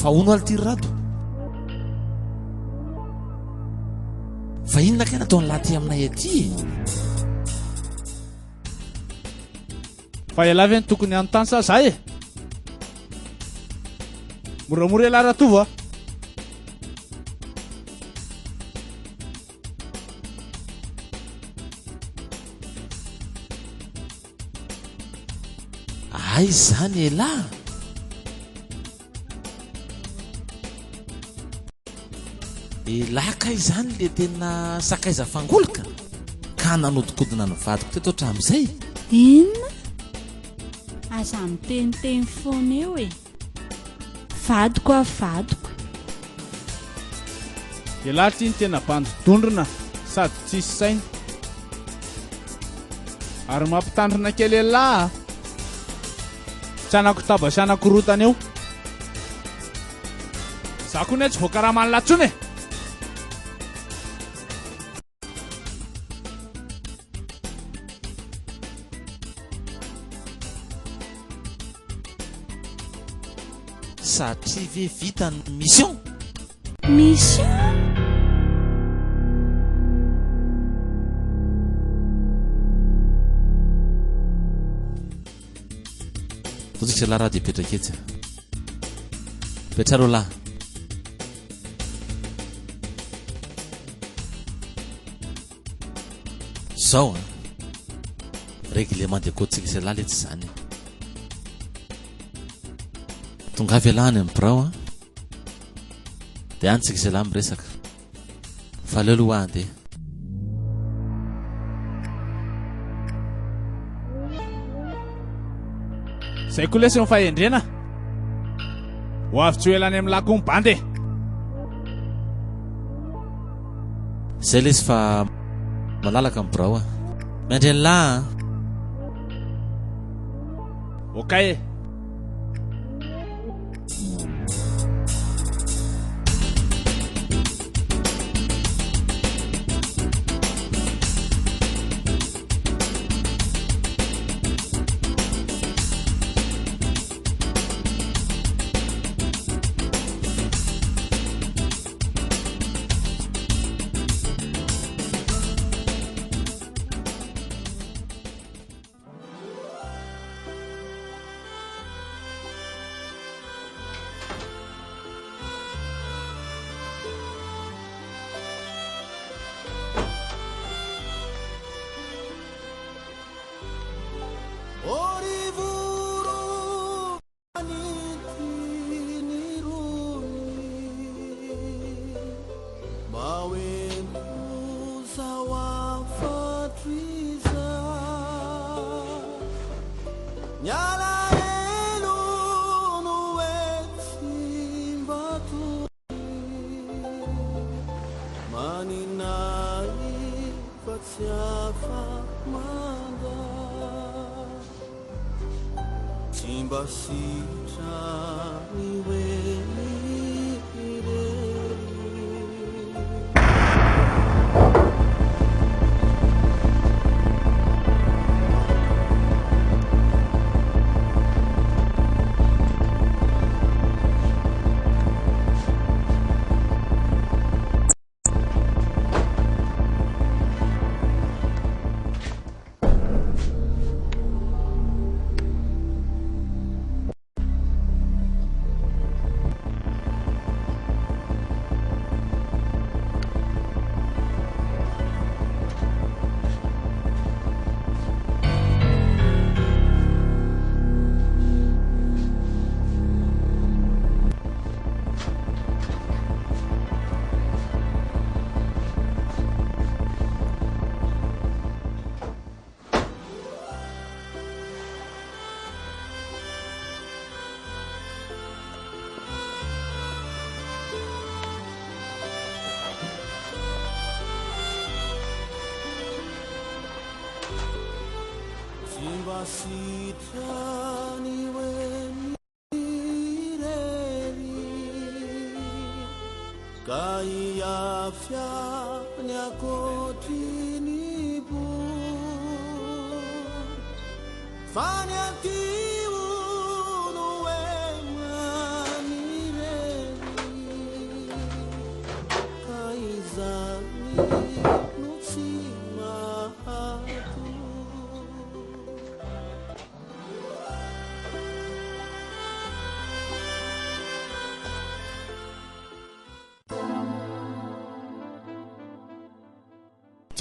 Fa hono aly ty ry Rado? Fa inona kay nataon'lah aty aminay aty e? Fa ialahy ve no tokony hanontany sa za e? Moramora ialahy Ratovo a! Aiza zany elah? Elah kay zany le tena sakaiza fangolika ka nanodikodina ny vadiko teto hatramin'izay. Inona? Aza miteniteny foana eo e! Vadiko aho vadiko. Elah ty ny tena bandy dondrona sady tsisy saina. Ary mampitandrina kely elah a! Tsy hanakotaba sy hanakorotana eo. Za koa ne tsy voakaraman'lah tsony e! Satria ve vita ny mission? Mission? Votsika lahy raha dia hipetraka etsy. Petraro lahy. Zao an. Règlement de code-tsika sy lahy letsy izany. Tongava ialahy any amin'ny birao an. Dia any tsika sy lahy miresaka. Fa aleo aloha aho handeha. Zay koa lesy ny fahendrena. Ho avy tsy ho ela any amin'ny lahy koa ny bandy e. Zay lesy fa malalaka ny birao a. Miandry an'lah a. Okay e.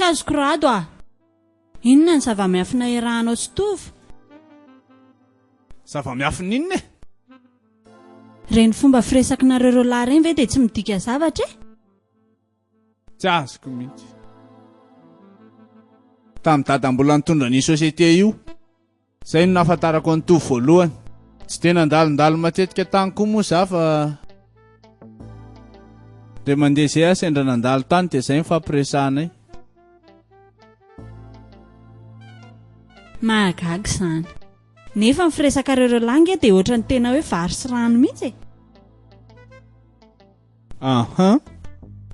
Tsy azoko Rado a! Inona ny zava-miafina iarahanao sy Tovo? Zava-miafina inona e? Ireny fomba firesakinareo roa lahy ireny ve dia tsy midika zavatra e? Tsy azoko mihitsy. Tamin'i dada mbola nitondra an'io société io, izay no nahafantarako an'i Tovo voalohany. Tsy dia nandalondalo matetika tany koa moa za fa indray mandeha izay aho sendra nandalo tany dia izay nifampiresahanay. Mahagaga izany. Nefa ny firesakareo roa lahy ange dia ohatran'ny tena hoe vary sy rano mihitsy e. Aha.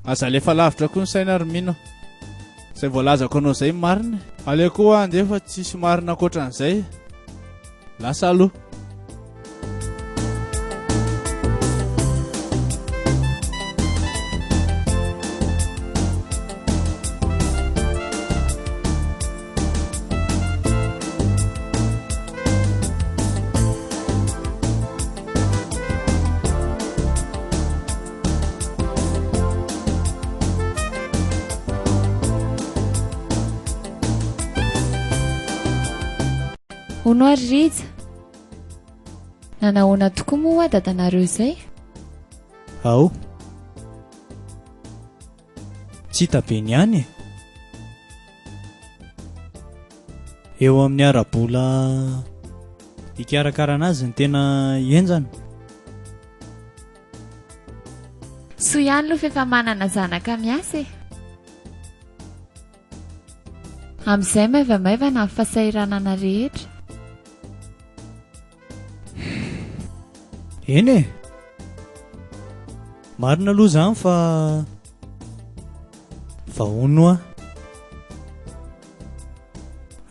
Aza alefa lavitra koa ny saina ry Mino. Izay voalazako anao izay marina. Aleo koa andeha fa tsisy marina ankoatran'izay. Lasa aloha. Hono ary Rija, nanahoana tokoa moa hoa dadanareo izay? Ao. Tsy hita be ny any e. Eo amin'ny ara-bola hikarakarana azy ny tena henjana. Soa ihany aloha fa efa manana zanaka miasa e. Amin'izay maivamaivana ny fahasahiranana rehetra. Eny e! Marina aloha izany fa fa hono hoa.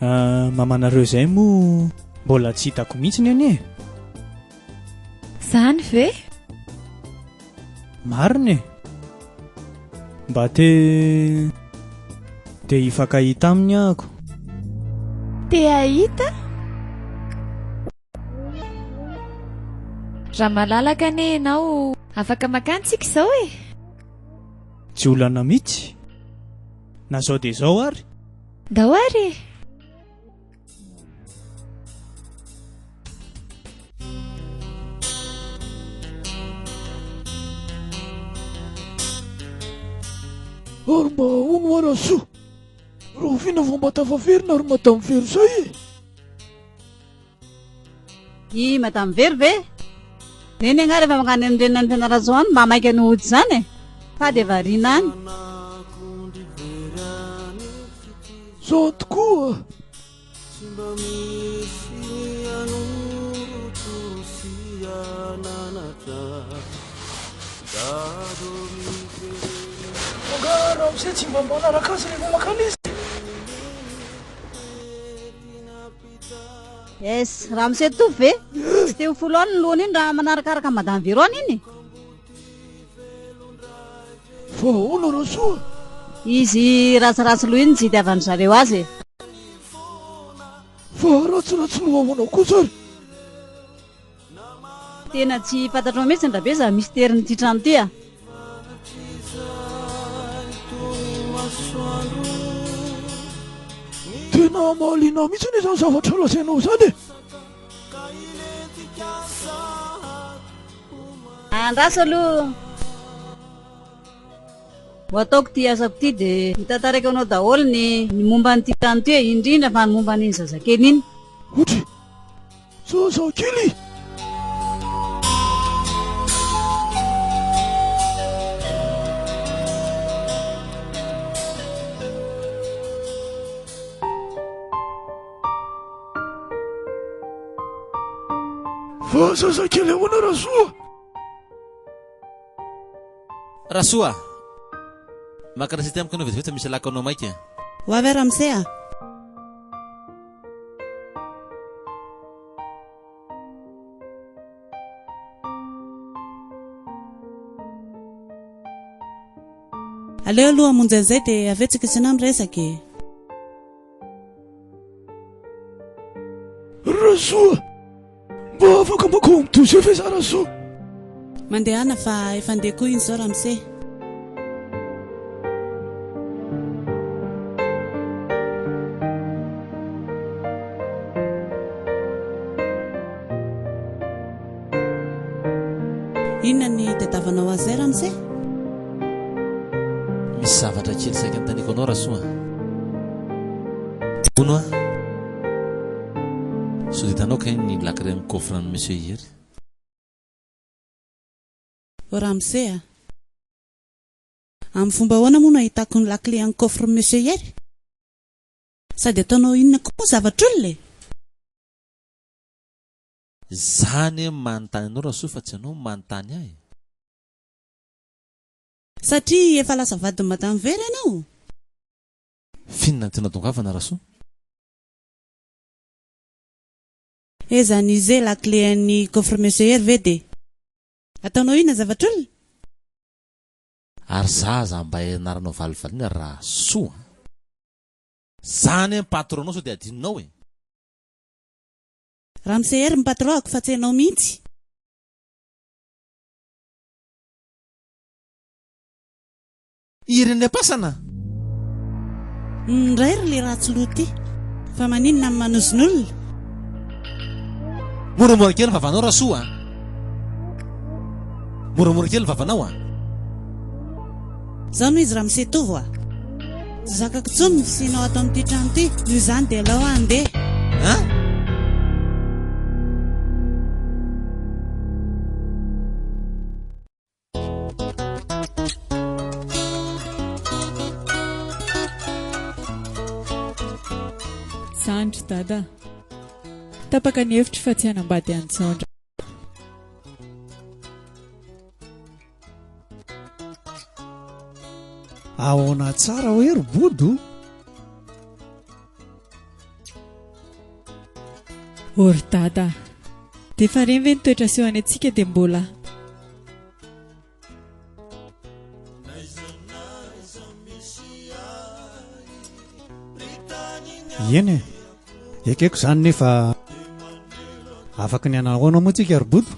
Ah, mamanareo izay moa mbola tsy hitako mihitsiny anie. Izany ve? Marina e! Mba te te hifankahita aminy ahako. Te hahita? Raha malalaka anie ianao, afaka makany tsika izao e! Tsy olana mihitsy. Na izao dia izao ary. Ndao ary e! Ary mba hono hoa Rasoa, rahoviana vao mba tafaverina ry Madame Vero zay e? I Madame Vero ve? Neny angaha rehefa mankany amin'ny reniny any Fianarantsoa any mba maika ny hody izany e? Fa dia variana any. Zany tokoa a! Angaha ramose tsy mba manaraka azy rehefa mankany izy? Yes, ramose Tovo ve? Tsy te ho folo any ny lohany iny raha manarakaraka an'i Madame Vero any iny? Fa ahoana Rasoa? Izy ratsiratsy loha iny tsy itiavan-dry zareo azy e. Fa ratsiratsy loha ahoana kosa ary? Tena tsy fantatrao mihitsy Rabe za mysterin'ity trano ity a. Tena mahaliana mihitsy anie izany zavatra lazainao izany e. Andraso aloha. Ho ataoko ity asako ity dia hotantaraiko anao daholo ny ny momba an'ity trano ity e, indrindra fa ny momba an'iny zazakely iny. Otry! Zazakely! Fa zazakely ahoana Rasoa? Rasoa! Maka recette amiko ianao vetivety fa misy alako anao maika. Ho avy aho ramose a! Aleo aloha hamonjy an'izay dia avy eo tsika sy ianao miresaka e. Rasoa! Mba afaka mankao amin'ny dossier ve za Rasoa? Mandehana fa efa andeha koa iny izao ramose. Inona ny tadiavanao azy izay ramose? Misy zavatra kely saika anontaniako anao Rasoa a. Hono a. Sao dia hitanao kay ny lakile amin'ny coffre an'i Monsieur Hery? O ramose a. Amin'ny fomba ahoana moa no ahitako ny lakile an'ny coffre Monsieur Hery? Sady ataonao inona koa moa zavatr'olona e? Za anie manontany anao Rasoa fa tsy ianao no manontany ahy e. Satria efa lasa vadin'i Madame Vera ianao? F'inona no tianao tongavana Rasoa? Aiza ny ze la clé an'ny coffre Monsieur Hery ve de ataonao inona zavatr'olona? Ary za aza mba ianaranao valivaliana Rasoa a! Za anie ny patron-nao sao dia adinonao e! Ramose Hery ny patron-ako fa tsy ianao mihitsy. Iry any am-pasana? Ndray ry le ratsy loha ty. Fa maninona ny manozon'olona? Moramora kely ny vavanao Rasoa a! Moramora kely ny vavanao a! Zao no izy ramose Tovo a! Tsy zakako intsony ny fisianao ato amin'ity trano ity, noho izany dia alao aho handeha. An? Zandry dada. Tapaka ny hevitro fa tsy hanambady an'i Jaondra. Ahoana tsara hoe ry Bodo? Ô ry dada a! Dia efa reny ve ny toetra aseho any antsika dia mbola. Eny e, ekeko izany nefa afaky ny hanao moa tsika ry Bodo?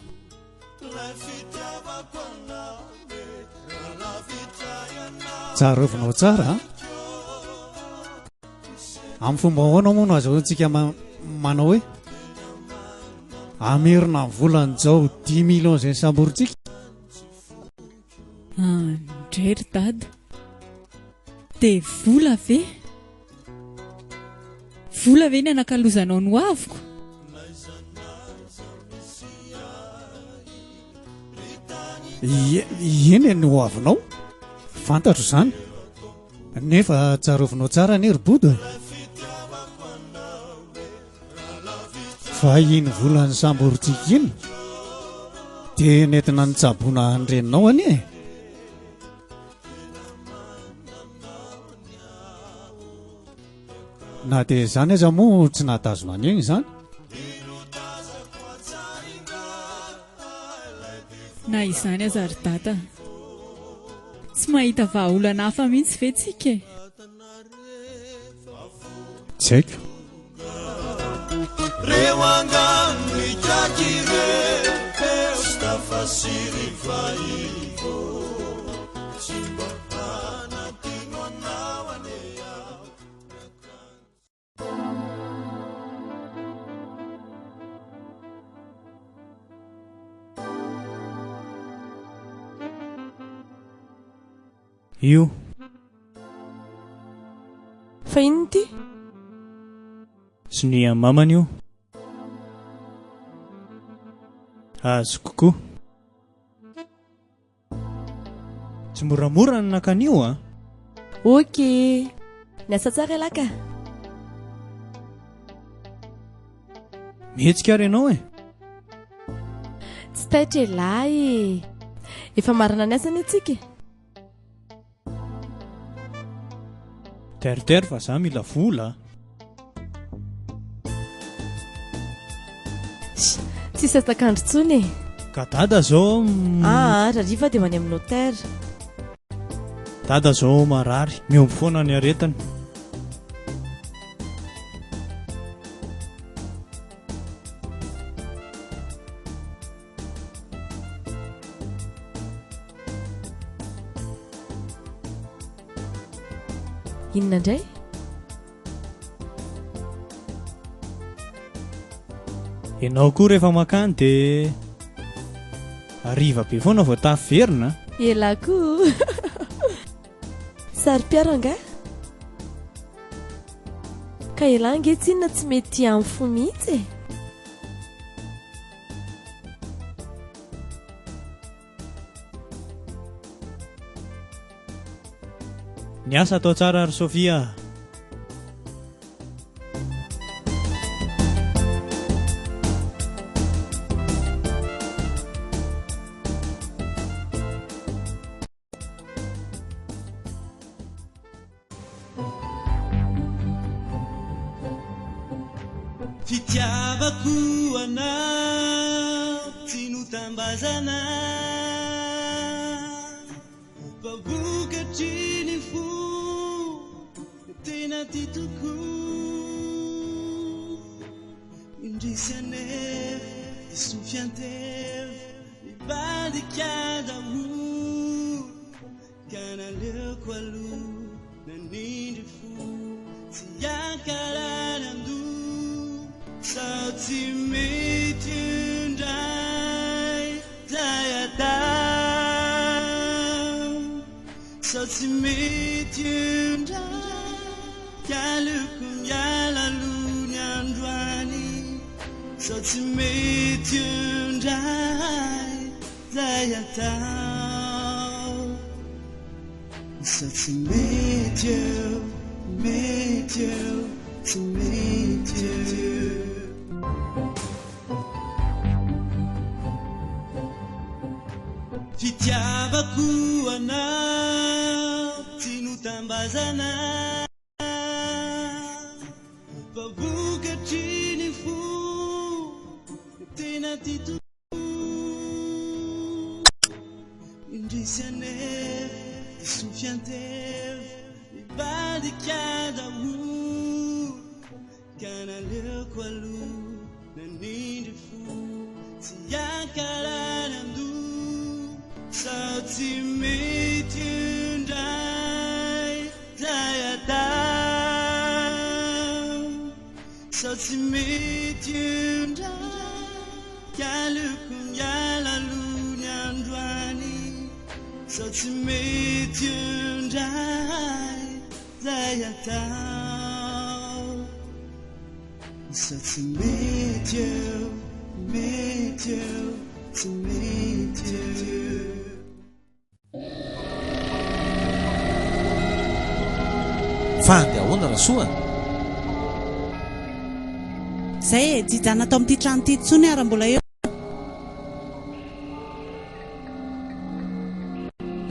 Tsarovinao tsara an! Amin'ny fomba ahoana moa no azahoantsika manao hoe hamerina ny volan'i Jao dix millions izay nisamborintsika? Andre ry dada. Dia vola ve? Vola ve ny anakalozanao ny hoaviko? Eny e, ny hoavinao. Fantatro izany. Nefa tsarovinao tsara anie ry Bodo e. Fa iny vola nisamborintsika iny dia nentina nitsaboana ny reninao anie e. Na dia izany aza moa tsy nahatazona an'iny izany. Na izany aza ry dada. Tsy mahita vahaolana hafa mihitsy ve tsika e? Tsy haiko. Io. Fa inona ity? Sonia mamany io. Azoko koa. Tsy moramora ny naka an'io a! Ok! Niasa tsara ialahy ka! Mihetsika ary ianao e! Tsy taitra ialahy e! Efa marina ny asa anie tsika e! Teritery fa za mila vola a! Tsisy hatak'andro intsony e! Ka dada zao Aa, rahariva dia ho any amin'ny notaire. Dada zao marary, mihombo foana ny aretiny. Inona indray? Ianao koa rehefa makany dia hariva be foana vao tafaverina. Elah koa. Saro-piaro angaha? Ka elah ange tsinona tsy mety tia amin'ny fo mihitsy e. Ny asa atao tsara ry Sophie a! Fitiavako anao tsy notambazana Fa vokatry ny fo tena tia tokoa Indrisy anefa diso fiantefa nivadika daholo Ka naleoko aloha nanindry fo tsy hiakaran'andoha Sao tsy mety indray zay atao Sao tsy mety indray ka aleoko miala aloha ny androany Sao tsy mety indray Zay atao Sao tsy mety eo, mety eo, tsy mety eo. Fitiavako anao tsy notambazana Fa vokatry ny fo tena tia tokoa. Indrisy anefa diso fiantefa nivadika daholo ka naleoko aloha nanindry fo tsy hiakaran'andoha sao tsy mety indray zay atao Sao tsy mety indray ka aleoko miala aloha ny androany Sao tsy mety indray zay atao Sao tsy mety eo, mety eo, tsy mety eo. Fa andeha ahoana Rasoa a? Zay e, tsy hijanona ato amin'ity trano ity intsony aho raha mbola eo.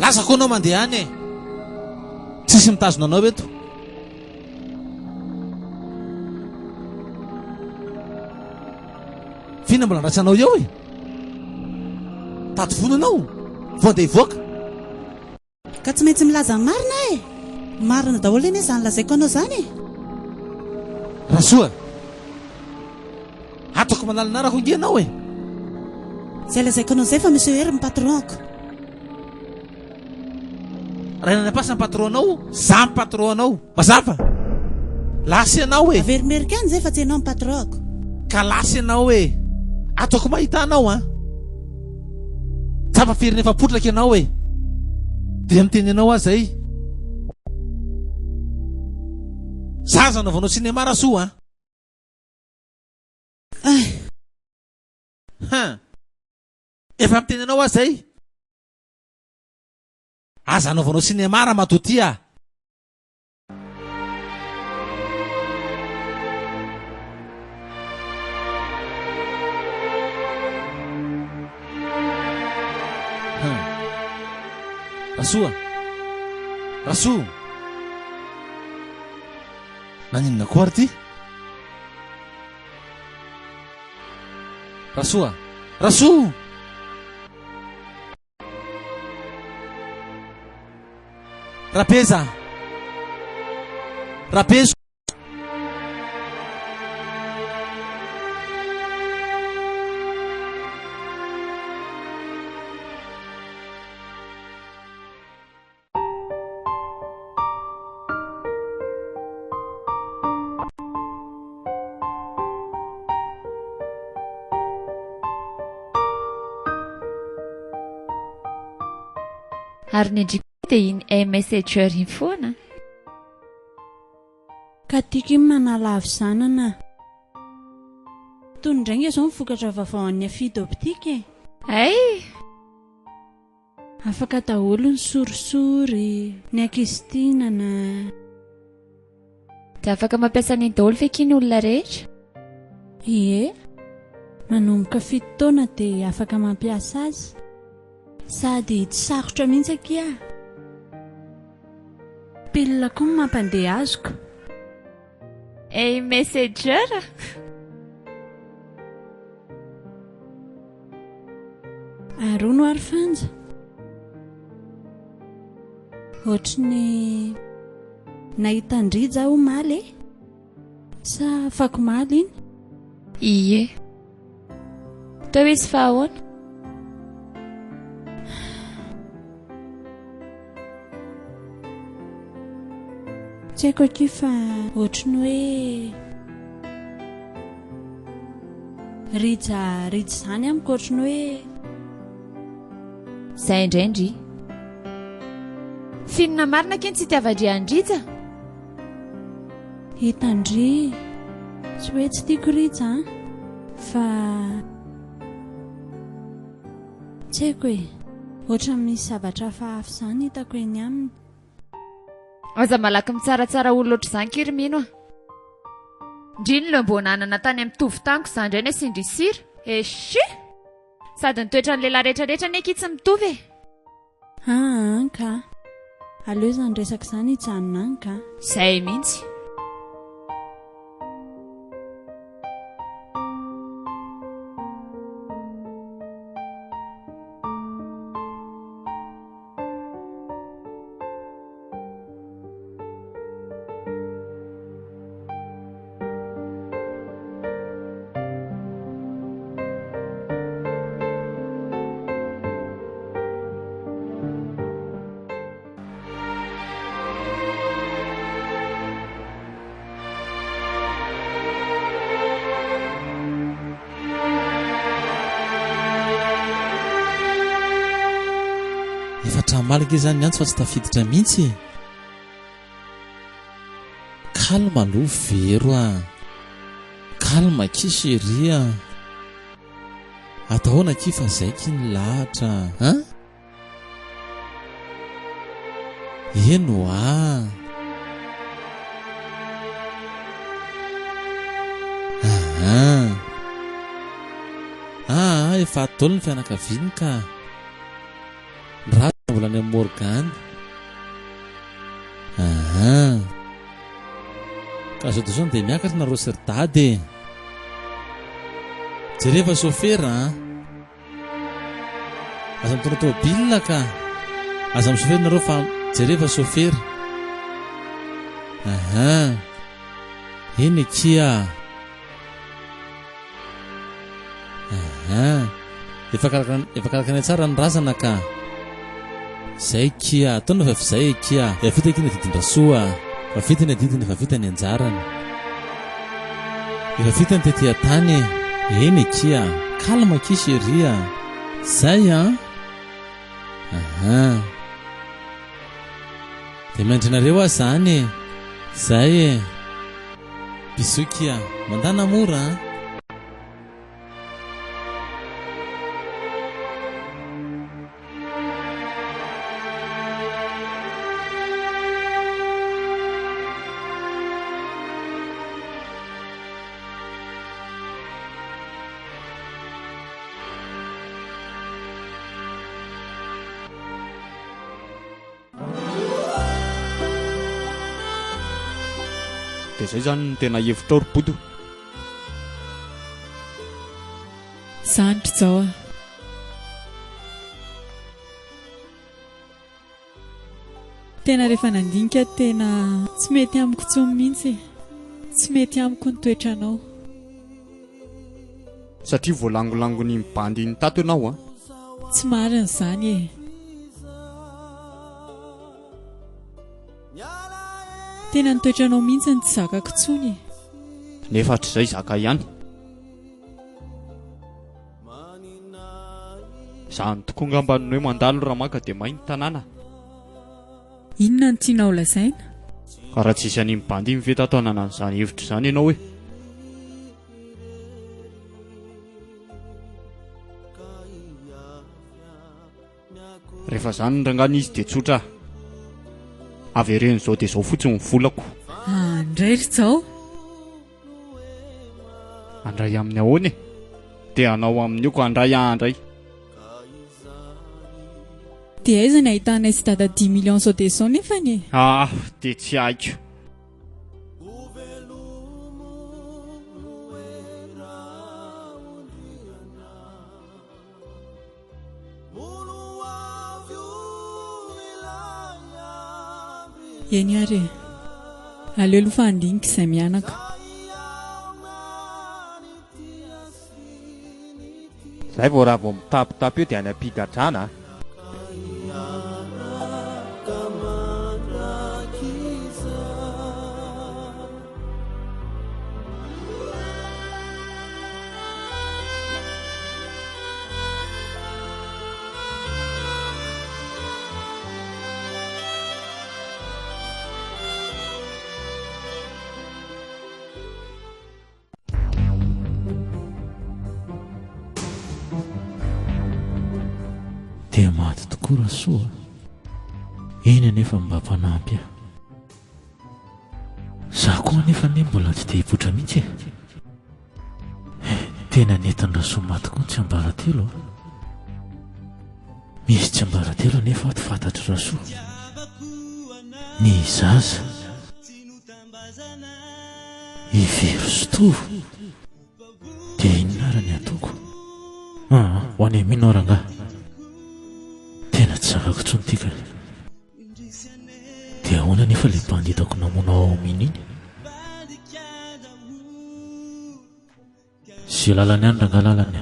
Lasa koa anao mandeha any e! Tsisy mitazona anao eto. F'inona mbola andrasanao eo e? Tady vono anao vao andeha hivoaka. Ka tsy maintsy milaza ny marina aho e! Marina daholo anie izany lazaiko anao izany e! Rasoa, ataoko manala anarako ange ianao e! Izay lazaiko anao izay fa Monsieur Hery ny patron-ko. Rainany am-pasana ny patron-nao, za ny patron-nao. Mazava? Lasa ianao e! Averimeriko ihany izay fa tsy ianao ny patron-ko. Ka lasa ianao e! Ataoko mahita anao an! Tsapa firy nefa potraka ianao e! Dia miteny anao aho izay. Zaza anaovanao cinéma Rasoa an! Hein! Efa miteny anao aho izay. Aza anaovanao cinéma ramatoa ty ah! Hum. Rasoa! Rasoa! Naninona koa ary ty? Rasoa! Rasoa! Rabeza! Rabezo! Ary ny an-dry koa dia iny iMessager iny foana. Ka tiako iny manala havizanana. Tony indray nge izao ny vokatra vaovao an'ny Afid Optique e! Hay! Afaka daholo ny sorisory, ny ankizy tiana. Dia afaka mampiasa an'iny daholo ve akia ny olona rehetra? Ie. Manomboka fito taona dia afaka mampiasa azy. Sady tsy sarotra mihitsy akia. Pile koa no mampandeha azoko. Hey Messenger! Ary hono ary Fanja? Ohatry ny nahita an-dRija aho omaly e! Sa afakomaly iny? Ie. Teo izy fa ahoana? Tsy haiko akia fa ohatry ny hoe Rija Rija izany amiko ohatry ny hoe Izay indray ndry. F'inona marina akia ny tsy itiavan-dry an'i Rija? Hitan-dry, tsy hoe tsy tiako Rija an, fa Tsy haiko e! Ohatran'ny misy zavatra hafahafa izany hitako eny aminy. Aza malaky mitsaratsara olona ohatr'izany ki ry Mino a! Ndry ny leo mbô nanana tany amin'ny mitovy tamiko za ndray ny asian-dry sira. Eshi! Sady ny toetran'ny lehilahy rehetrarehetra anie ki tsy mitovy e! Aa ka! Aleo izany resaka izany hijanona any ka! Izay mihitsy. Efa hatramin'ny omaly ange izany ny antso fa tsy tafiditra mihitsy e! Calme aloha Vero a! Calme akia chérie a! Atao ahoana akia fa zay akia ny lahatra a! Eny hoa! Aa! Aa efa ato daholo ny fianakaviany ka! Ny razana mbola any amin'ny morgue any. Aa! Ka azo atao izany dia miakatra nareo sy ry dada e! Jereva sôfera a! Aza mitondra tômôbila ka! Aza misôfera nareo fa jereva sôfera. Aa! Eny akia a! Aa! Efa karaka efa karakaraina tsara ny razana ka! Zay kia, ataonao fa efa zay akia. Efa vita akia ny adidin-dRasoa a! Efa vita ny adidiny, efa vita ny anjarany. Efa vita ny tety an-tany e! Eny akia, calme akia chérie a! Zay an! Aha! Dia miandry anareo aho zany e! Zay e! Bisous kia! Mandana mora an! Dia izay izany no tena hevitrao ry Bodo? Zany ry Jao a! Tena rehefa nandinika tena tsy mety amiko intsony mihitsy e. Tsy mety amiko ny toetranao. Satria voalangolangon'iny bandy iny tato ianao an. Tsy marina izany e. Tena ny toetranao mihitsy no tsy zakako intsony e. Nefa hatrizay zaka ihany. Izany tokoa ngamba no hoe mandalo ramaka dia may ny tanàna. Inona no tianao lazaina? Ka raha tsisy an'iny bandy iny ve tato hanana an'izany hevitra izany ianao e? Rehefa zany rangah ny izy dia tsotra ah. Avereno izao dia izao fotsiny ny volako. Andray ry Jao. Andray amin'ny ahoana e? Dia hanao amin'io ko andray ah andray. Dia aiza ny ahitanay sy dada dix millions zao dia izao nefany e? Ah dia tsy haiko. Eny ary e. Aleo aloha fa handinika izay mianaka. Zay vao raha vao mitapitapy eo dia any am-pigadrana a. Dia maty tokoa Rasoa a! Iny anefa mba mpanampy ahy. Za koa anefa anie mbola tsy te hipoitra mihitsy e! Tena nentin-dRasoa maty koa ny tsiambaratelo a! Misy tsiambaratelo anefa ato fantatr'i Rasoa. Ny zaza. I Vero sy Tovo. Dia inona ary ny ataoko? Aa, ho any Mino aho rangahy. Tena tsy zakako intsony ity ka. Dia ahoana anefa ilay bandy hitako namono ao Mino iny? Ze lalany any rangahy lalany.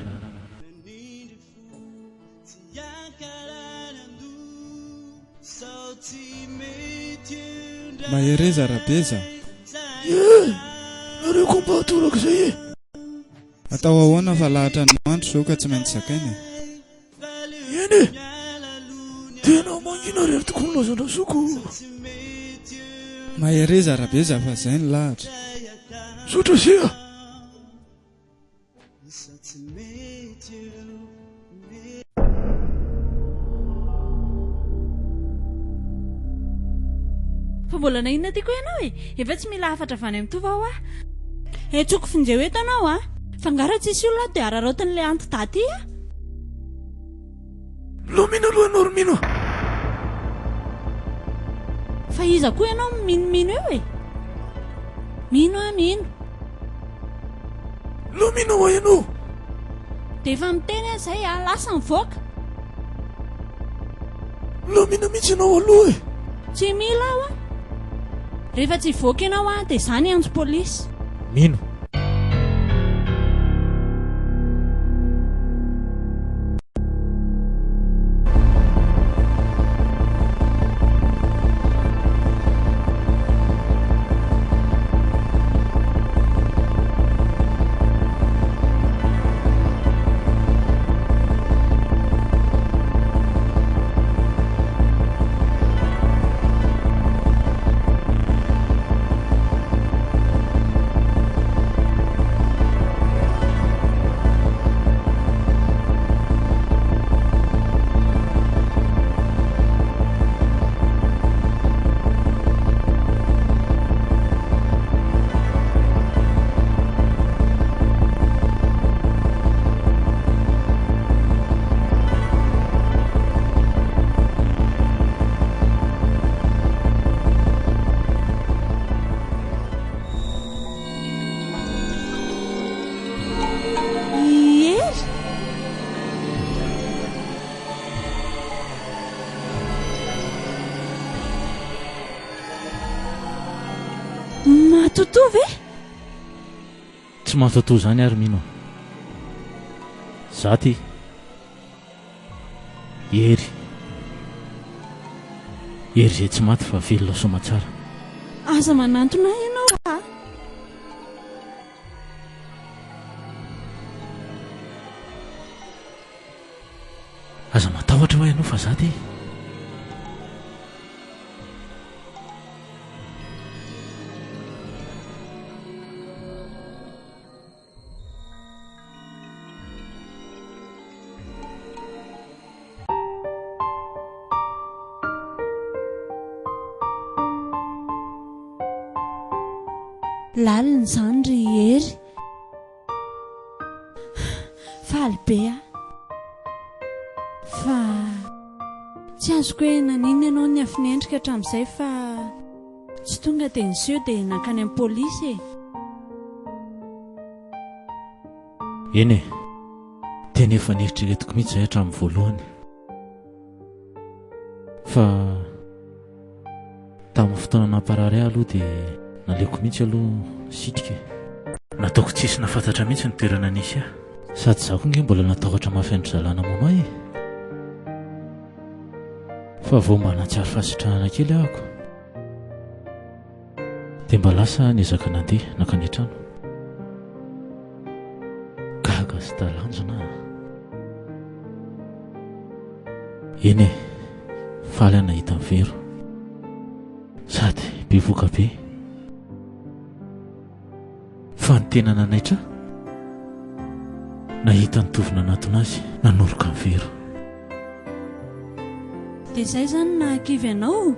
Mahereza Rabeza. Ie! Nareo koa mba torak'izay e! Atao ahoana fa lahatra ny mandry zao ka tsy maintsy zakaina e! Eny e! Tena mangina rery tokoa ny lazan-dRazoky o! Mahereza Rabeza fa zay ny lahatra. Misaotra se a! Fa mbola na inona tiako ianao e? Efa tsy mila hafatra avy any amin'ny Tovo aho ah. Etsoko finjeo eto ianao ah. Fa angaha raha tsisy olona ato dia araraotin'ilay anti-dahy ity ah. Milamina aloha ianao ry Mino a! Fa iza koa ianao no minomino eo e? Mino aho mino. Milamina hoa ianao! Dia efa miteny aho izay a, lasa mivoaka. Milamina mihitsy ianao aloha e! Tsy mila aho a! Rehefa tsy hivoaka ianao a, dia izaho niantso polisy. Mino. Toto ve? Tsy mahatotoa izany ary mino a. Za ty. Hery. Hery izay tsy maty fa velona soamatsara. Aza manantona ahy ianao a! Aza matahotra hoa ianao fa za ty. Lalina izany ry Hery. Faly be aho. Fa tsy azoko hoe naninona ianao niafinendrika hatramin'izay fa tsy tonga dia niseho dia nankany amin'ny polisy e. Eny e, tena efa neritreretiko mihitsy izay hatramin'ny voalohany. Fa tamin'ny fotoana namparary ahy aloha dia naleoko mihitsy aloha nisitrika e. Nataoko tsisy nahafantatra mihitsy ny toerana nisy ahy. Sady izaho koa nge mbola natahotra mafy an-dry zalahy namono ahy e. Fa vao mba nahatsiaro fahasitrahana kely ahako. Dia mba lasa niezaka nandeha nankany an-trano. Gaga sy talanjona aho. Eny e, faly aho nahita an'i Vero. Sady bevohoka be. Fa ny tena nanaitra ahy, nahita an'i Tovo nanatona azy nanoroka an'i Vero. Dia izay izany no nahakivy anao?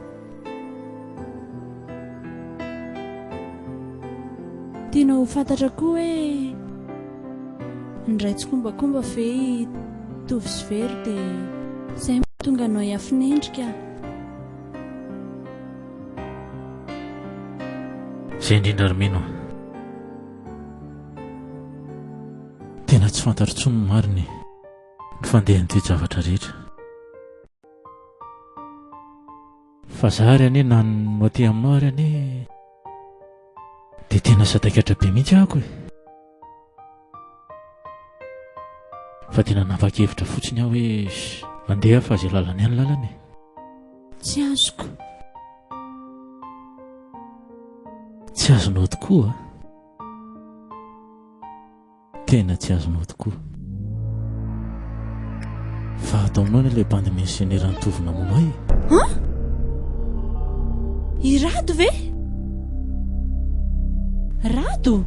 Tianao ho fantatra koa hoe niray tsikombakomba ve i Tovo sy Vero dia izay no mahatonga anao hiafinendrika? Izay indrindra ry Mino a! Tena tsy fantatro intsony ny marina e! Ny fandehan'ny toe-javatra rehetra. Fa za ary anie na ny aty aminao ary anie dia tena sadaikatra be mihitsy ahako e. Fa tena nanapa-kevitra fotsiny aho hoe andeha fa izay lalana ihany lalana e. Tsy azoko. Tsy azonao tokoa a. Tena tsy azonao tokoa. Fa ato aminao anie ilay bandy mercenaire nitovy namono ahy e. An? I Rado ve? Rado?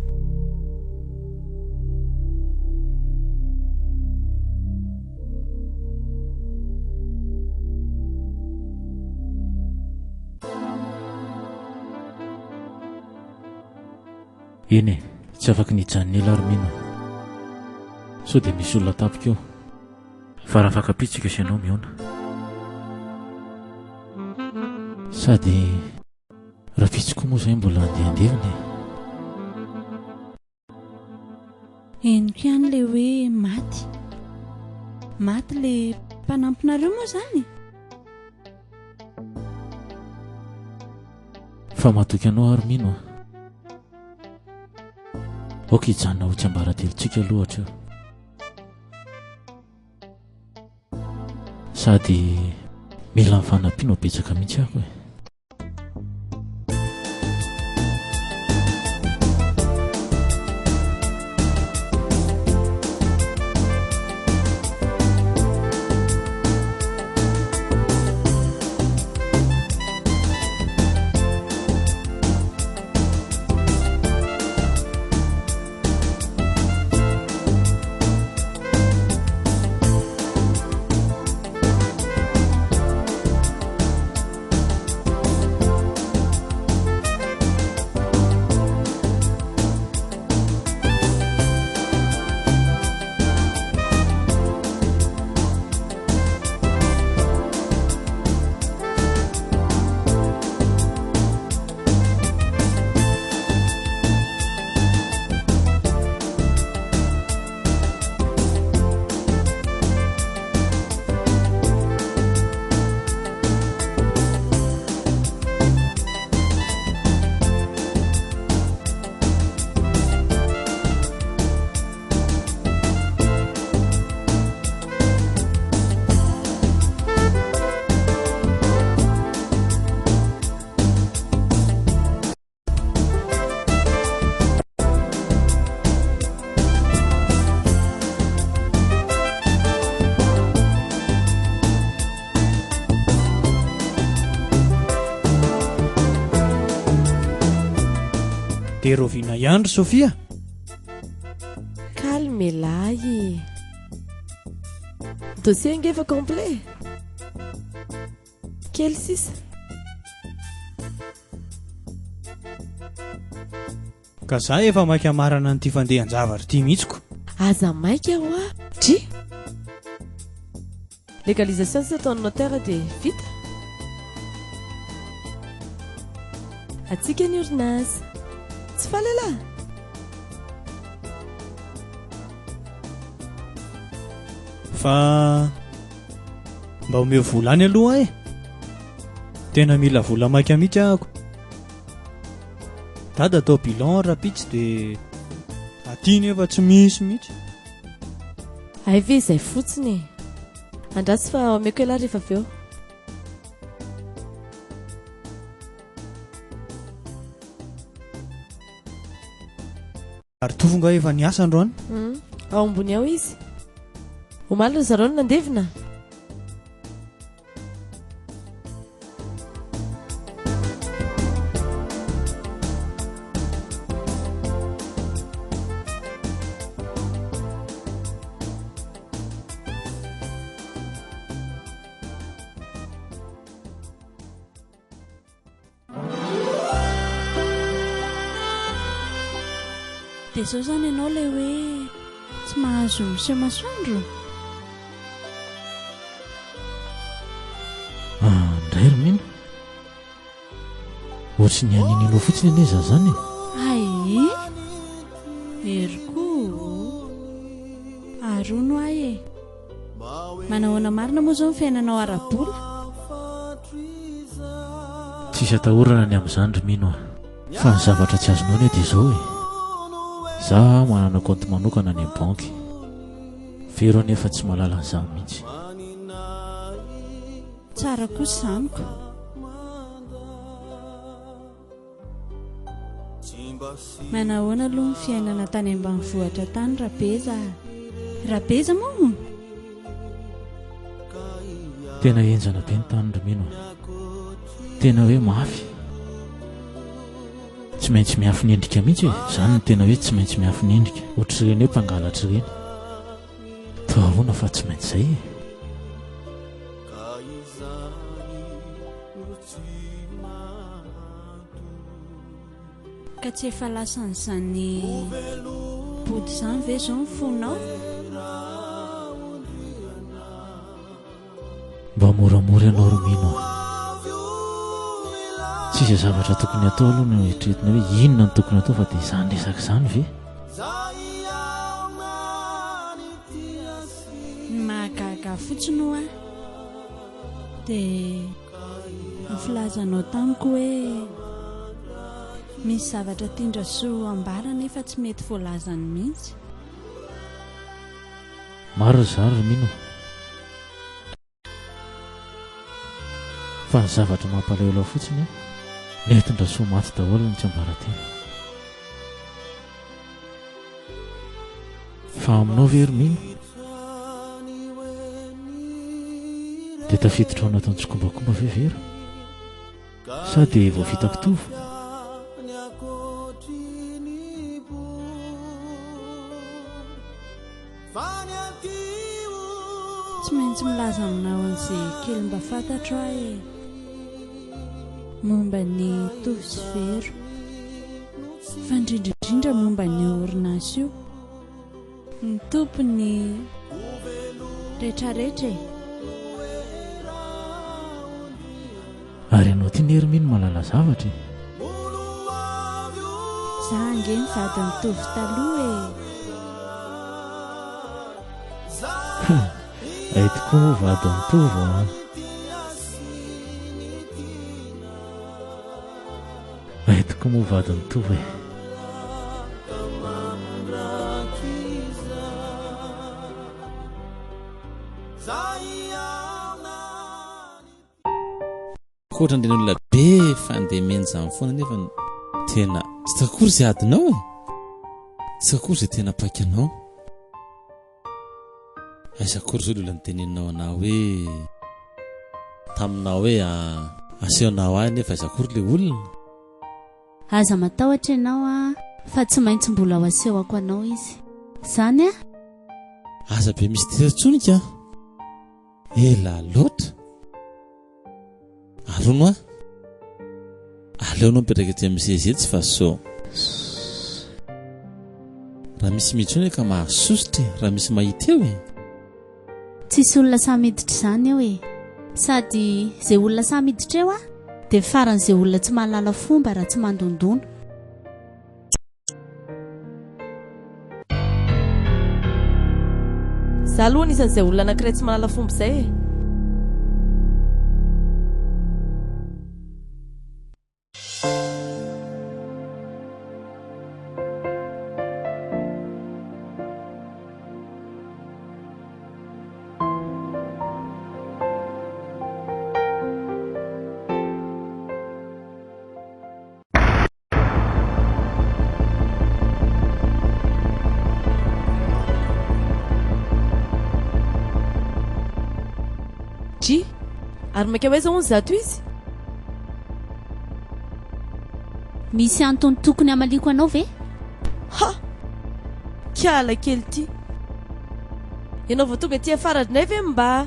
Eny e, tsy afaky ny hijanona ela ary mino aho. Sao dia misy olona tampoka eo. Fa raha afaka-pitsika sy ianao mihaona. Sady rahampitso koa moa izay mbola handeha handevina e. Henoko ihany ilay hoe maty. Maty ilay mpanampinareo moa izany? Fa matoky anao ary mino a. Aoka hijanona ho tsiambaratelontsika aloha hatreo. Sady mila ny fanampianao betsaka mihitsy aho e. Dia rahoviana ihany ry Sofia? Calme lahy e. Dossier ange efa complet. Kely sisa. Ka za efa maika hamarana an'ity fandehan-javatra ity mihitsy ko. Aza maika hoa. Dry. Légalisation sy ataon'ny notaire dia vita. Atsika ny orinasa. Tsy faly elah? Fa mba omeo vola any aloha aho e. Tena mila vola maika mihitsy ahako. Dada atao bilan rapitsy dia aty nefa tsy misy mihitsy. Hay ve izay fotsiny e. Andraso fa omeko elah rehefa avy eo. Ary Tovo nga efa niasa androany? Hum, ao ambony ao izy. Omaly ry zareo no nandevina. Dia izao izany ianao ilay hoe tsy mahazo miseho masoandro? Ah, ndray ry Mino. Ohatry ny hanin'inao fotsiny anie za zany e. Hay! Hery koa ô! Ary hono ahy e! Manahoana marina moa izao ny fiainanao ara-bola? Tsisy atahorana ny amin'izany ry Mino a! Fa ny zavatra tsy azonao anie dia izao e! Za manana kaonty manokana any amin'ny banky. Vero anefa tsy mahalala an'izany mihitsy. Tsara kosa izany ko! Manahoana aloha ny fiainana tany ambanivohitra tany Rabeza a? Rabeza moa? Tena henjana be ny tany ry Mino a. Tena hoe mafy. Tsy maintsy miafina endrika mihitsy e. Izany no tena hoe tsy maintsy miafina endrika. Ohatr'ireny hoe mpangalatra ireny. Toa ahoana fa tsy maintsy izay e. Ka tsy efa lasan'izany body izany ve izao ny fonao? Mba moramora ianao ry Mino a! Tsy izay zavatra tokony hatao aloha no eritreretina hoe inona no tokony hatao fa dia izany resaka izany ve? Ny mahagaga ahy fotsiny hoa dia ny filazanao tamiko hoe misy zavatra tian-dRasoa ambara nefa tsy mety voalazany mihitsy. Marina izany ry Mino. Fa ny zavatra mampalahelo ahy fotsiny an, nentin-dRasoa maty daholo ny tsiambaratelo. Fa aminao ve ry Mino? Dia tafiditra ao anatin'ny tsikombakomba ve Vero? Sa dia voafitako Tovo? Tsy maintsy milaza aminao an'izay kely mba fantatro aho e. Momba ny Tovo sy Vero. Fa indrindra indrindra momba an'io orinasa io. Ny tompony retraretra e. Ary ianao ty nery mino mahalala zavatra e. Za ange ny vadin'i Tovo taloha e. Hay tokoa moa vadin'i Tovo an. Hay tokoa moa vadin'i Tovo e. Ankoatran'ireny olona be fandemena izany foana nefa tena tsy hitako akory izay adinao e! Tsy hitako akory izay tena paikanao. Aiza akory izao ilay olona niteneninao anah hoe taminao hoe asehonao ahy nefa aiza akory ilay olona? Aza matahotra ianao a, fa tsy maintsy mbola ho asehoko anao izy. Zany a? Aza be mystère intsony ka. Ela loatra. Ary hono hoa, aleonao mipetraka etsy amin'ny seza etsy fa sao. Raha misy mihitsy eo ka mahasosotra e, raha misy mahita eo e. Tsisy olona sahy miditra izany eo e. Sady izay olona sahy miditra eo a, dia faran'izay olona tsy mahalala fomba raha tsy mandondona. Za aloha anisan'izay olona anankiray tsy mahalala fomba izay e. Dry! Ary maika ho aiza hono zato izy? Misy antony tokony hamaliako anao ve? Ha! Kiala kely ity. Ianao vao tonga aty afara drinay ve mba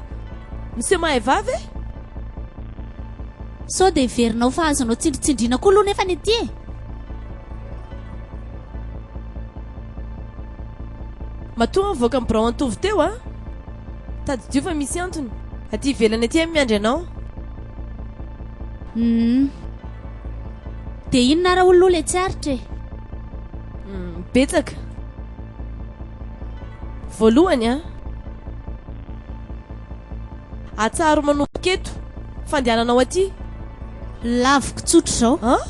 miseho mahay vava e? Sao dia heverinao fa azonao tsindritsindriana koa aloha nefa ny aty e? Matoa mivoaka ny birao antovo teo a! Tadidio fa misy antony. Aty ivelany aty aho miandry anao. Humm. Dia inona ara hono aloha ilay tsy aritra e? Humm, betsaka. Voalohany a! Atsaharo manomboka eto fandehananao aty. Laviko tsotra izao. An?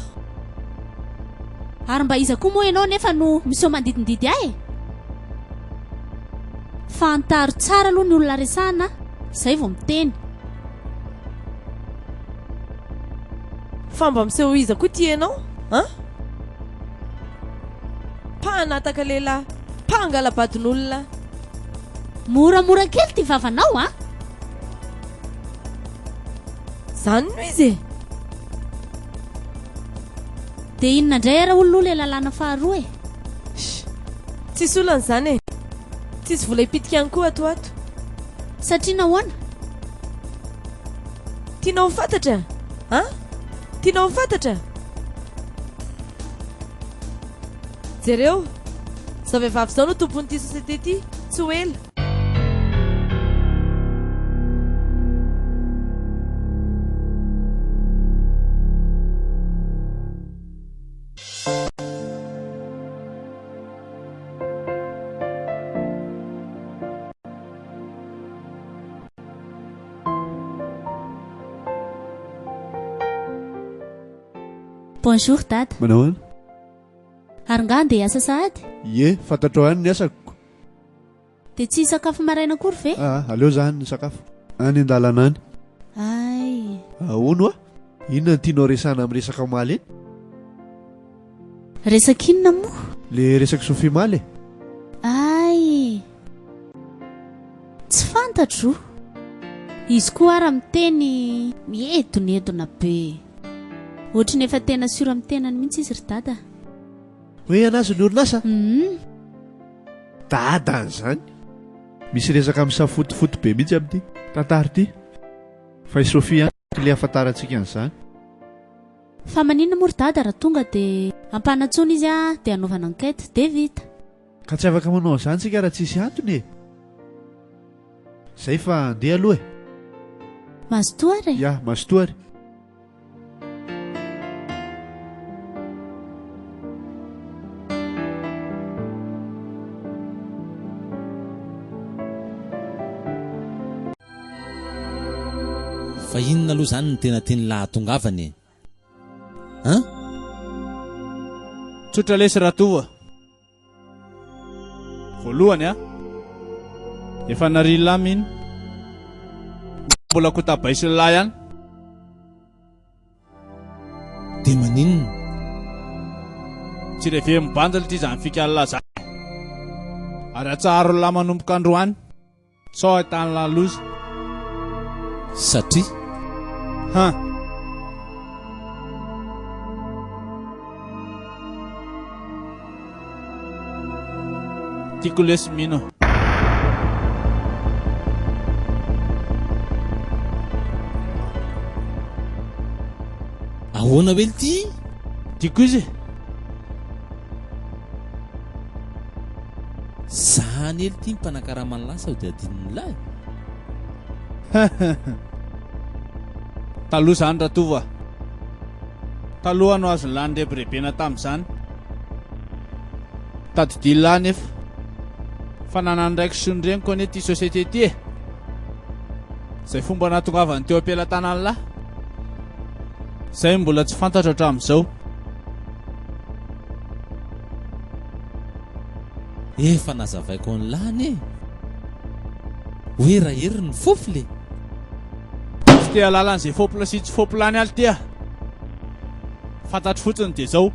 Ary mba iza koa moa ianao nefa no miseho mandidindidy ahy e? Fantaro tsara aloha ny olona resahana izay vao miteny. Fa mba miseho iza koa ity ianao an? Mpanataka lehilahy, mpangala-badin'olona. Moramora kely ity vavanao an! Zany no izy e! Dia inona indray ara hono aloha ilay lalàna faharoa e? Sh! Tsisy olana izany e! Tsisy vola hipitika ihany koa ato ho ato. Satria nahoana? Tianao ho fantatra? An? Tianao ho fantatra? Jereo! Izao vehivavy izao no tompon'ity société ity, tsy ho ela. Bonjour dada. Manao ahoana? Ary nga handeha hiasa sahady? Ie, fantatrao ihany ny asako. Dia tsy hisakafo maraina akory ve? Aa, aleo za any nisakafo. Any an-dalana any. Hay. Ahoana oa? Inona no tianao resahana amin'ny resaka omaly iny? Resaka inona moa? Le resak'i Sophie omaly e. Hay. Tsy fantatro. Izy koa ara miteny miedonedona be. Ohatry ny efa tena sûr amin'ny tenany mihitsy izy ry dada. Hoe anazy ny orinasa? Hum. Dada an'izany. Misy resaka misafotofoto be mihitsy amin'ity tantara ity. Fa i Sophie ihany no clé ahafantarantsika an'izany. Fa maninona moa ry dada raha tonga dia ampanantsoina izy dia anaovana enquête dia vita. Ka tsy afaka manao an'izany tsika raha tsisy antony e! Zay fa andeha aloha e! Mazotoa ary e! Ya, mazotoa ary. Fa inona aloha izany no tena tian'lah hahatongavana e? An? Tsotra lesy Ratovo a! Voalohany a! Efa narian'lah mino. Mbola kotabaisin'lah ihany. Dia maninona? Tsy reven'ny bandy lty izany fikan'lah zany. Ary atsaharon'lah manomboka androany. Sao ahitan'lah loza. Satria? Han! Tiako lesy mino. Ahoana hoe lty? Tiako izy e. Zany ely ty mpanakarama ny lasa dia adinon'ny lahy. Taloha izany Ratovo a. Taloha no azon'ny lahy nirebirebena tamin'izany. Tadidio lahy nefa fa nanan'ny raiko sy ny reniko anie ity société ity e. Izay fomba nahatongavany teo am-pelatanan'ny lahy. Izay mbola tsy fantatro hatramin'izao. Efa nazavaiko an'lah anie hoe Rahery ny fofla e! Tsy te hahalala an'izay fopla sy tsy fopla any aho ty a! Fantatro fotsiny dia izao,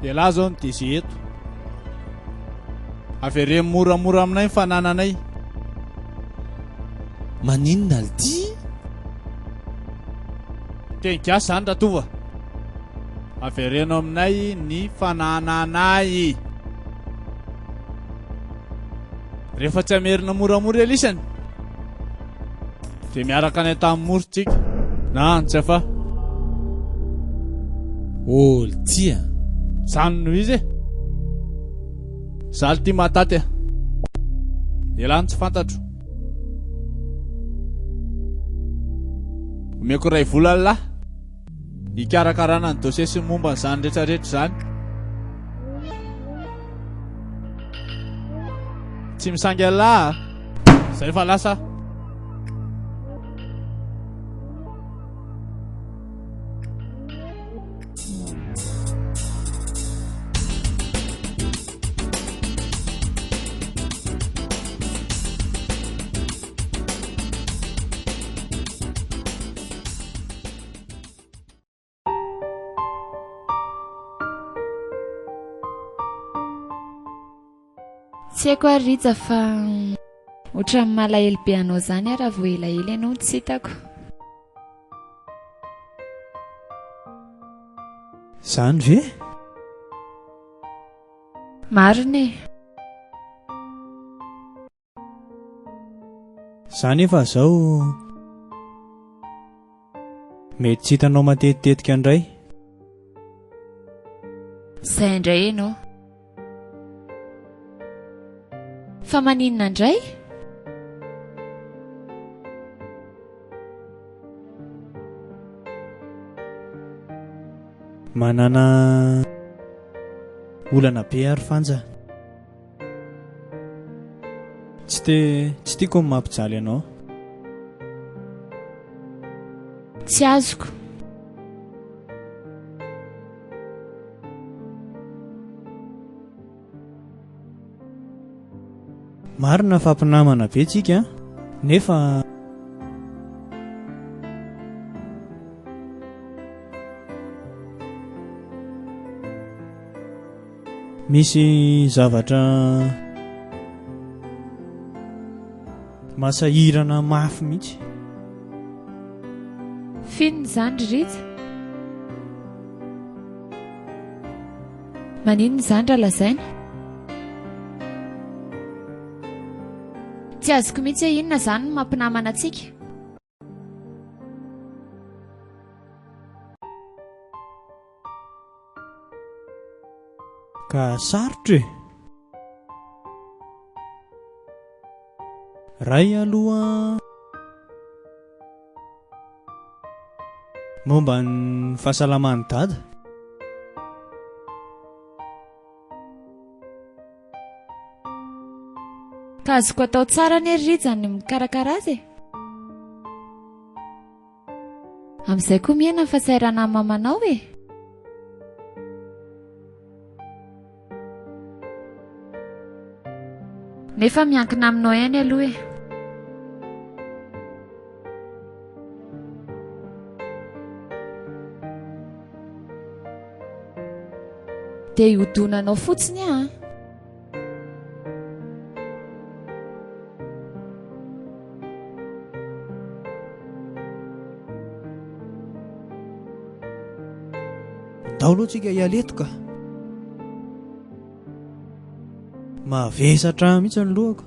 ialahy izao no DG eto. Avereno moramora aminay ny fanananay. Maninona lty? Teny gasy izany Ratovo a! Avereno aminay ny fanananay. Rehefa tsy hamerina moramora elisany dia miaraka any an-tanimora tsika na any Tsiafahy. Ol tia. Zany no izy e. Zaly ty mahataty a. Elah no tsy fantatro. Omeko iray volana lah. Hikarakarana ny dossier sy ny momba an'izany rehetra rehetra izany. Tsy misangy an'lah a. Zay fa lasa. Tsy haiko ary Rija fa ohatran'ny malahelo be anao izany aho raha vao elaela ianao no tsy hitako. Izany ve? Marina e. Za nefa zao mety tsy hitanao matetitetika indray. Zay indray ianao. Fa maninona indray? Manana olana be ary Fanja. Tsy te, tsy tiako ny mampijaly anao. Tsy azoko. Marina fa mpinamana be tsika nefa Misy zavatra mahasahirana mafy mihitsy. F'inona izany ry Rija? Maninona izany raha lazaina? Tsy azoko mihitsy hoe inona izany no mampinamana antsika. Ka sarotra e! Ray aloha momba ny fahasalaman'i Dada. Ka azoko atao tsara anie ry Rija ny mikarakara azy e! Amin'izay koa mihena ny fahasahiranan'ny mamanao e! Nefa miankina aminao ihany aloha e! Dia hihodonanao fotsiny aho an! Ndao aloha tsika hiala eto ka. Mavesatra mihitsy ny lohako.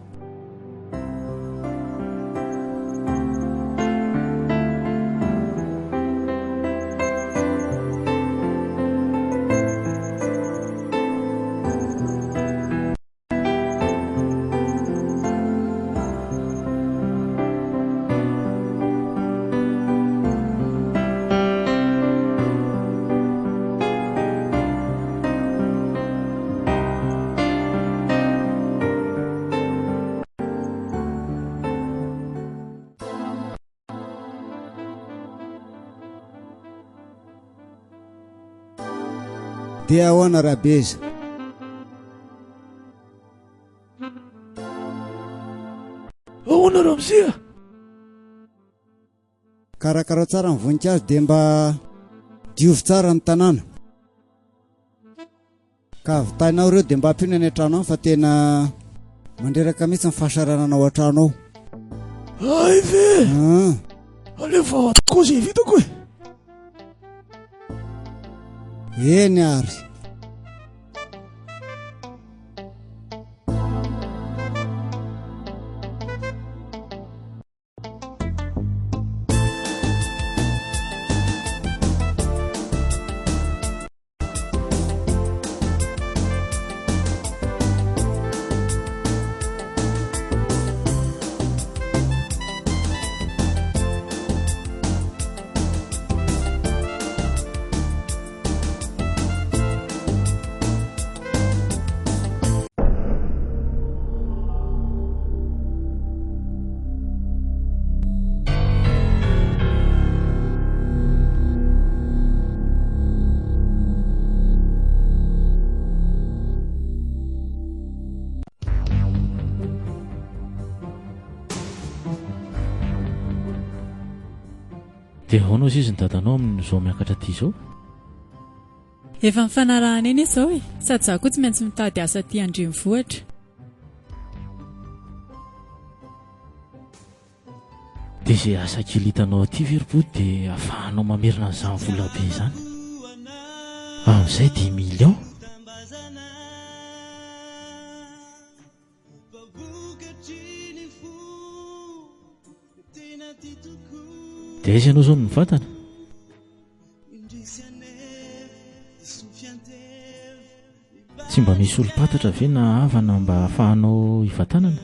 Dia ahoana Rabeza? Ahoana Ramose a? Karakara tsara ny voninkazo dia mba diovy tsara ny tanàna. Ka vitainao ireo dia mba ampino any an-trano any fa tena mandreraka mihitsy ny fahasaranana ao an-trano ao. Hay ve? Ah. Aleo fa ataoko izay vitako e. Eny ary. Dia ahoana hozy izy ny dadanao amin'izao miakatra aty izao? Efa nifanarahana eny izao e! Sady za koa tsy maintsy mitady asa aty an-drenivohitra. Dia izay asa kely hitanao aty ve ry Bodo dia ahafahanao mamerina an'izany vola be izany? Amin'izay dix millions? Dia aiza ianao izao no mivantana? Tsy mba misy olom-pantatra ve na havana mba ahafahanao hivantanana?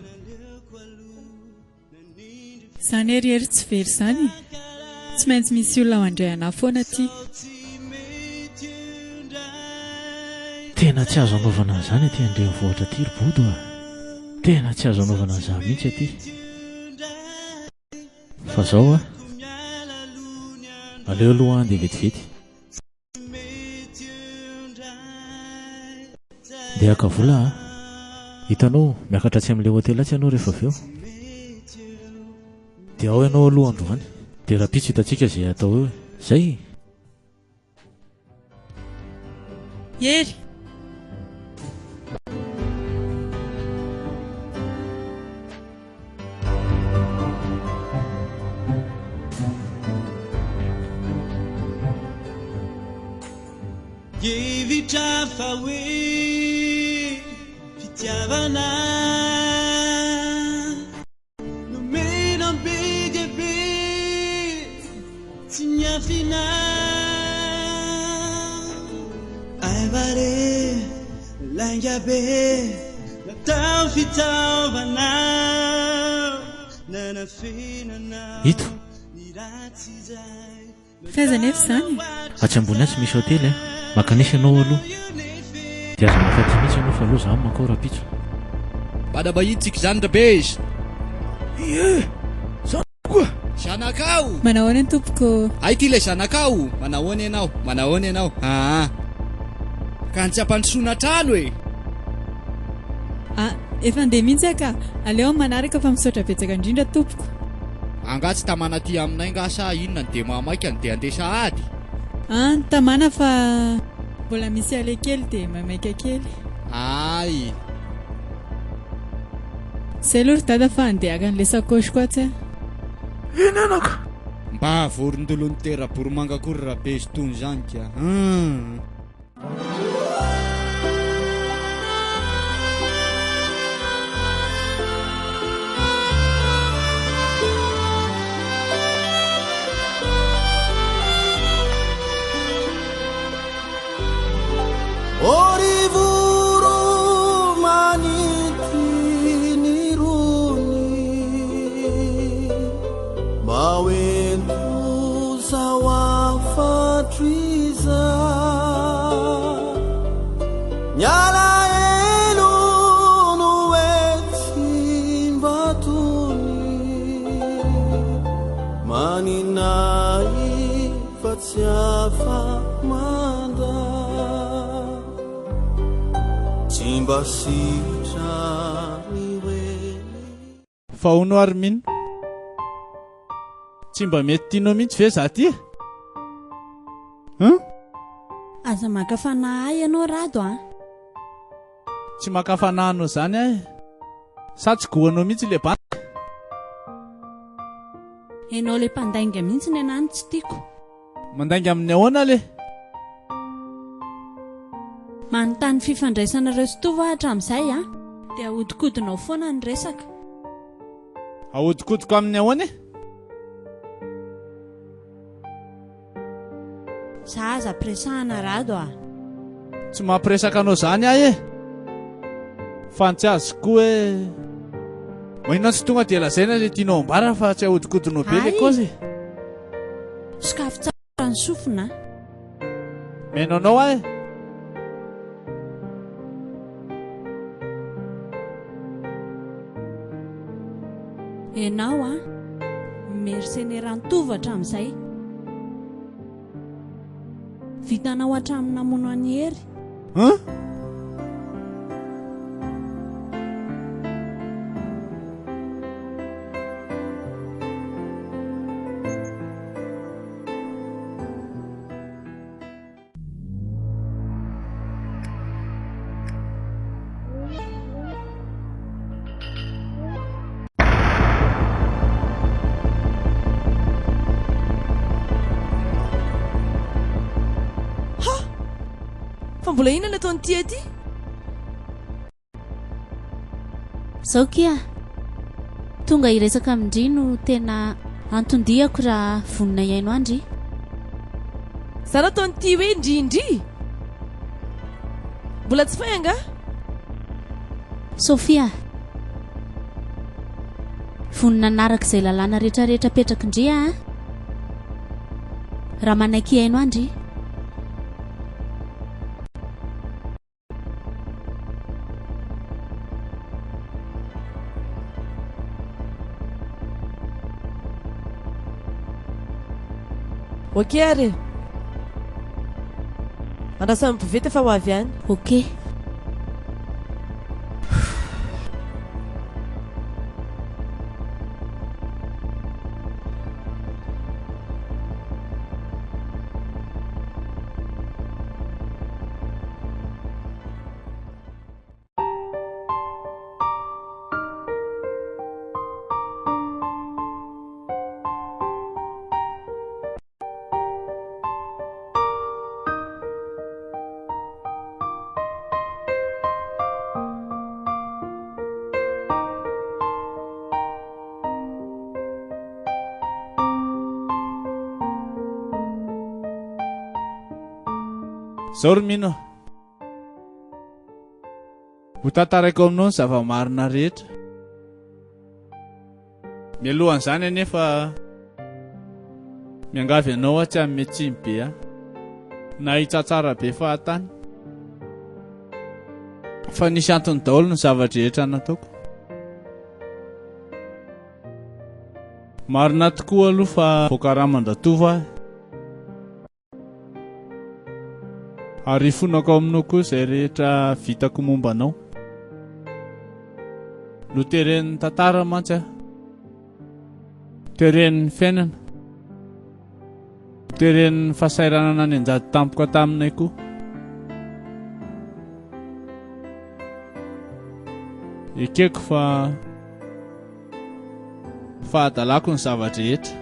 Izany herihery tsy very izany e! Tsy maintsy misy olona mandray anà foana aty. Tena tsy azo anaovana an'izany aty an-drenivohitra aty ry Bodo a! Tena tsy azo anaovana an'izany mihitsy aty. Fa zao a! Aleo aloha handeha vetivety. Ndeha haka vola a! Hitanao, miakatra atsy amin'ilay hotely atsy ianao rehefa avy eo. Dia ao ianao aloha androany. Dia rahampitso hitantsika izay atao eo e! Zay! Hery! Hevitra fa hoe fitiavana Nomena be dia be tsy niafina Ay va re lainga be natao fitaovana Nanafenana Ito! ny ratsy izay F'aiza anefa izany e? Atsy ambony atsy misy hotely a! Mankanesa ianao aloha. Dia aza mankaty mihitsy ianao fa aleo za mankao rahampitso. Badabahitsika izany Rabezy! Ie! Zanako a! Zanakao! Manahoana tompoko? Hay ity ilay zanakao! Manahoana ianao? Manahoana ianao? Aa! Ka ny tsy hampandrosoana trano e! Ah, efa handeha mihitsy aho ka! Aleo amin'ny manaraka fa misaotra betsaka indrindra tompoko. Angaha tsy tamana aty aminay nga sa inona no dia mahamaika no dia handeha sahady? An, tamana fa mbola misy aleha kely dia maimaika kely. Ay! Zay aloha ry dada fa handeha haka an'ilay sacoche-ko atsy aho. Eny anaka! Mba vorondolon'ny tera-boromanga akory Rabezy tony izany ka! Hum! Ny alahelo no etsy mba tony Manina ahy fa tsy afa-mandà Tsy mba sitrany hoe Fa hono ary mino? Tsy mba mety tianao mihitsy ve za ty e? Hein? Aza maka fanahy ahy ianao Rado a! Tsy maka fanahy anao zany aho e! Sa tsy goanao mihitsy le bandy? Ianao le mpandainga mihitsy ny anah no tsy tiako. Mandainga amin'ny ahoana le? Manontany fifandraisanareo sy Tovo aho hatramin'izay a! Dia ahodikodinao foana ny resaka. Ahodikodiko amin'ny ahoana e? Za aza ampiresahana Rado a! Tsy mampiresaka anao zany aho e! Fa ny tsy azoko koa hoe maninona tsy tonga dia lazaina le tianao ambara fa tsy ahodikodinao be le kaozy e! Sokafy tsara ny sofina a! Mihaino anao aho e! Enao an! Mercenaire an'i Tovo hatramin'izay. Vitanao hatramin'ny namono an'i Hery. Hein? Ha! Fa mbola inona no ataon'ity aty? Zao kia, tonga hiresaka amin-dry no tena anton-diako raha vonona hihaino ahy ndry. Zany ataon'ity hoe ndry ndry? Mbola tsy fay angaha? Sophia, vonona hanaraka izay lalàna rehetrarehetra apetraky ndry aho an! Raha manaiky hihaino ahy ndry. Ok ary e. Andrasana ny buvette fa ho avy any. Ok. Zao ry Mino a. Ho tantaraiko aminao ny zava-marina rehetra. Mialohan'izany anefa miangavy anao aho tsy hanome tsiny be ahy na hitsatsara be fahatany. Fa nisy antony daholo ny zava-drehetra nataoko. Marina tokoa aloha fa voakaraman-dRatovo aho. Ary ifonako ao aminao koa izay rehetra vitako momba anao. Noteren'ny tantara mantsy aho. Teren'ny fiainana. Teren'ny fahasahiranana nianjady tampoka taminay koa. Ekeko fa fahadalako ny zava-drehetra.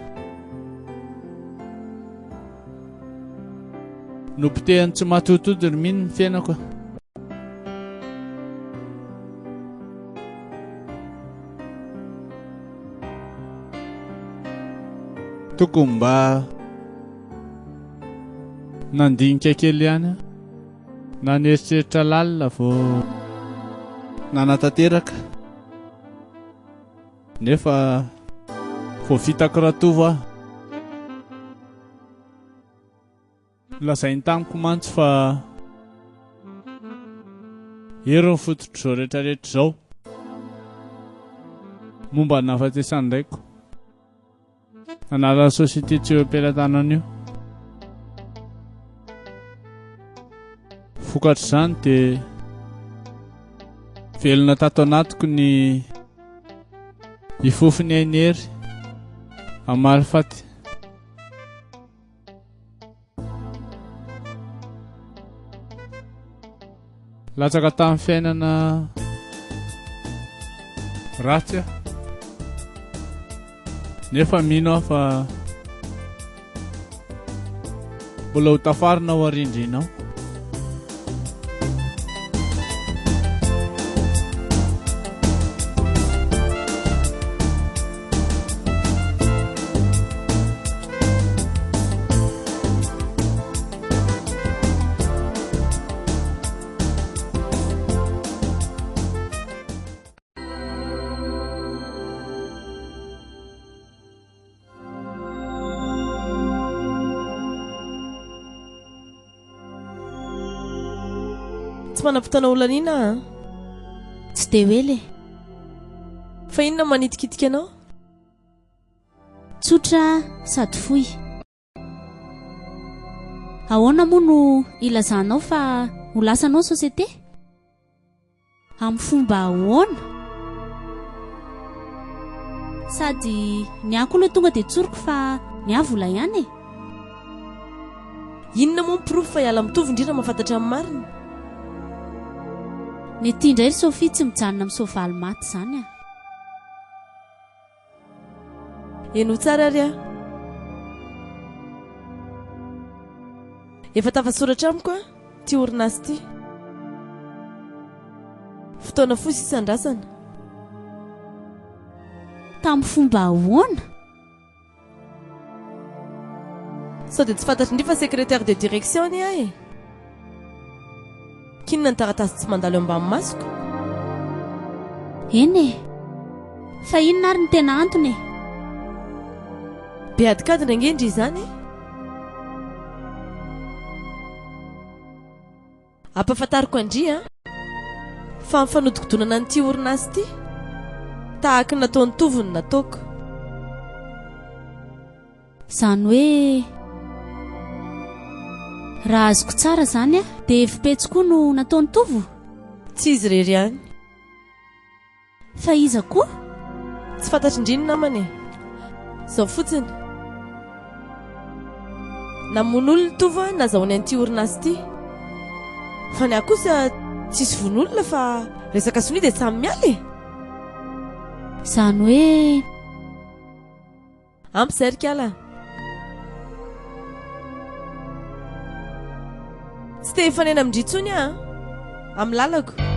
Nopotehan'ny tsy matoatody ry mino ny fiainako. Tokony mba nandinika kely ihany aho. Na nieritreritra lalina vao nanatanteraka. Nefa voafitako Ratovo aho. Nolazainy tamiko mantsy fa Hery ny fototr'izao rehetra rehetra izao. Momba ny nahafatesan'ny raiko. Nanala ny société tsy eo am-pelatanana io. Vokatr'izany dia velona tato anatiko ny hifofo ny ain'i Hery hamaly faty. Latsaka tamin'ny fiainana ratsy aho. Nefa mino aho fa mbola ho tafarina ao arindrina ao. Tsy manam-potoana ho laniana aho an. Tsy dia ho ela e. Fa inona no manitikitika anao? Tsotra sady fohy. Ahoana moa no ilazanao fa ho lasanao ny société? Amin'ny fomba ahoana? Sady ny ahy koa aloha tonga dia tsoriko fa ny ahy vola ihany e. Inona moa ny porofo fa hiala mitovy ndry raha mahafantatra ny marina? Ny aty indray ry Sophie tsy mijanona amin'ny soavaly maty izany a. Henoy tsara ary aho. Efa tafasoratra amiko aho ity orinasa ity. Fotoana fohy sisa andrasana. Tamin'ny fomba ahoana? Sao dia tsy fantatry ndry fa secrétaire de direction anie aho e! K'inona ny taratasy tsy mandalo eo ambany masoko? Eny e! Fa inona ary no tena antony e? Be adikadina ange ndry izany e! Ampahafantariko an-dry an! Fa ny fanodikodonana an'ity orinasa ity, tahaka ny nataon'i Tovo no nataoko. Izany hoe, raha azoko tsara izany an, dia hevi-petsy koa no nataon'i Tovo? Tsy izy irery ihany. Fa iza koa? Tsy fantatry ndry ny namana e! Izao fotsiny. Namono olona i Tovo an, nazahoany an'ity orinasa ity. Fa ny ahy kosa tsisy vono olona fa resaka sonia dia samy miala e! Izany hoe. Ampy izay ry kala a! Tsy te hifanena amin-dry intsony aho an! Amin'ny lalako.